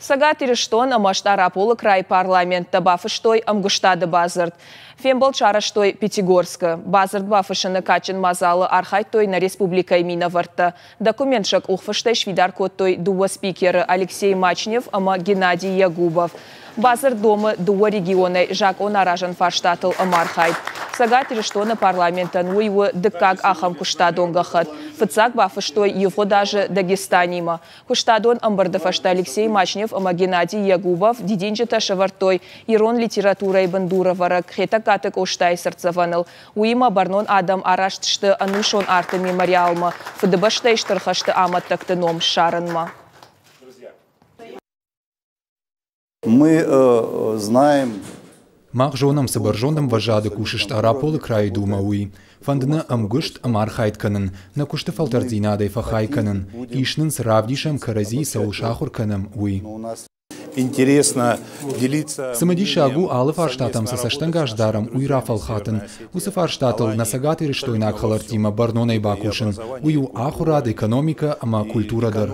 Цӕгат Ирыстон ӕмӕ Стъараполы крайы парламенттӕ бафыстой ӕмгуыстады бадзырд. Фембӕлд сарӕзтой Пятигорскы. Бадзырд бафыссыны кадджын мадзалы архайдтой нӕ республикӕйы минӕвӕрттӕ. Документ сӕ къухфыстӕй сфидар кодтой дыууӕ спикеры Алексей Мачнев ӕмӕ Геннадий Ягубов. Бадзырд домы дыууӕ регионӕй закъонаразӕн фарстатыл ӕмархайд. Цӕгат Ирыстоны парламентӕн уый у дыккаг ахӕм куыстадон гӕххӕтт. Фыццаг бафыстой ивгъуыд азы Дагестанимӕ. Куыстадон ӕмбырды фӕстӕ Алексей Мачнев ӕмӕ Геннадий Ягубов дидинджытӕ сӕвӕрдтой ирон литературӕйы бындурӕвӕрӕг Хетӕгкаты Къостайы цыртдзӕвӕныл. Уыимӕ бӕрнон адӕм араст сты ӕнусон арты мемориалмӕ Фыдыбӕстӕйы Стыр хӕсты амӕттӕгты ном ссарынмӕ. Мы знаем Мах зонӕм, цы бӕрзонд ӕмвӕзады кусы Стъараполы крайы Думӕ, уый. Фӕнды нӕ ӕмгуыст ӕмархайд кӕнын, нӕ куысты фӕлтӕрддзинадӕй фӕхай кӕнын. Ис нын цы равдисӕм, кӕрӕдзийы цӕуыл сахуыр кӕнӕм, уый. Интересно делиться. Цымыдисаг у, алы фарстатӕм цы цӕстӕнгас дарӕм, уый рафӕлхатын. Уыцы фарстатыл нӕ цӕгатирыстойнаг хӕлӕрттимӕ бӕрнонӕй бакусын. Уый у ахуырад, экономикӕ ӕмӕ культурӕ дӕр.